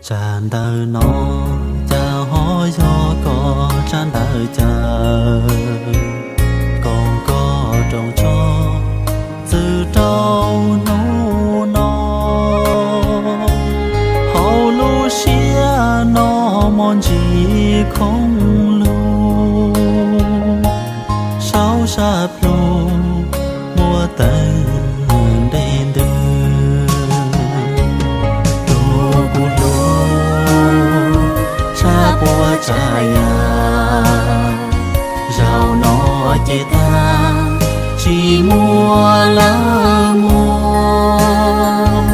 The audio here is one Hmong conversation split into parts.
Tsab ntawv no cas ho yog koj tsab ntawv caw, koom koj roos tshoob txwv rau hnub no. Hauv lub siab no mos ntsis khoob lug, saub sab plhu muaj teeb nte ntws. Tus kuv hlub, tshab puab tsav yam, zaum no ces tag tsis muaj lawv muab.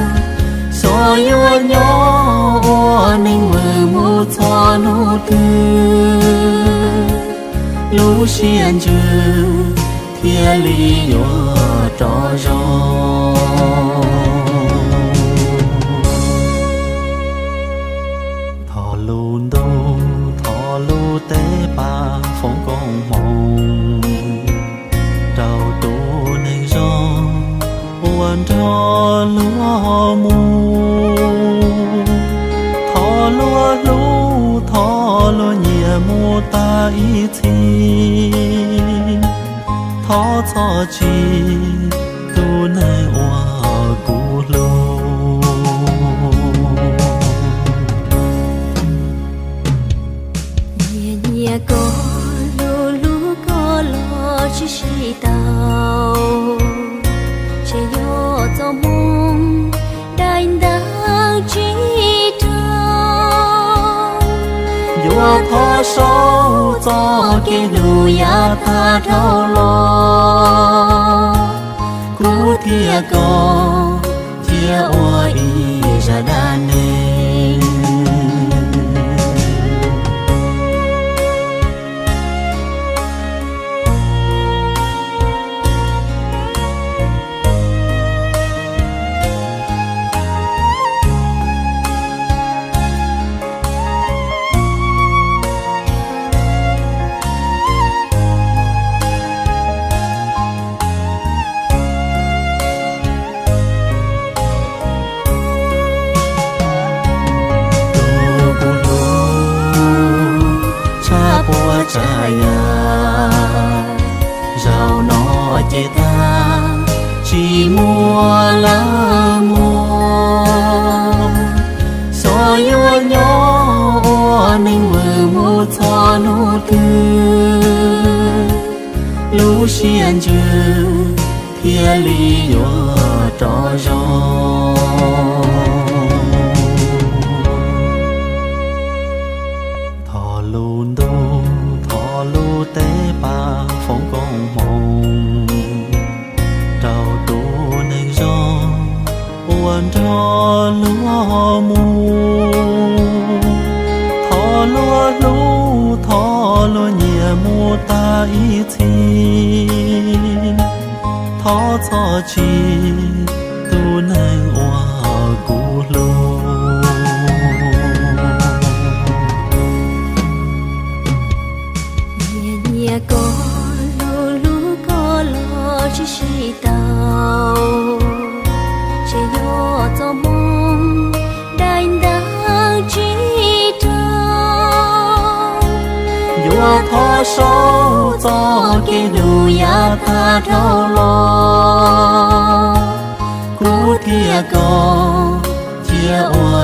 Xyov yuav nyob ua neej vwm mus txog hnub twg, lub siab ntsws thiaj li yuav rov zoo. Thov lub ntuj, thov lub teb pab foom koob hmoov rau tus neeg zoo uas nrog luag mus. Thov luag hlub, thov luag nyiam mus tag ib txhis. Thov txhob tsim tus neeg uas kuv hlub. Nyiam nyiam koj, hlub hlub koj los tsis sib tau, ces yog txoj moo dai ntev tsis raug. Yuav thov saub txoj kev hlub yav tag dhau los, kuv thiab koj cia ua ib zaj dab neeg. Tus kuv hlub, tshab puab tsav yam, zaum no ces tag tsis muaj lawv muab. Xyov yuav nyob ua neej vwm mus txog hnub twg, lub siab ntsws thiaj li yuav rov zoo. Thov lub ntuj, thov lub teb pab foom koob hmoov rau tus neeg zoo uas nrog luag mus. Thov luag hlub, thov luag nyiam mus tag ib txhis. Thov txhob tsim tus neeg uas kuv hlub. Nyiam nyiam koj, hlub hlub koj los tsis sib tau, ces yog txoj moo dai ntev tsis raug. Yuav thov saub txoj kev hlub yav tag dhau los, kuv thiab koj cia ua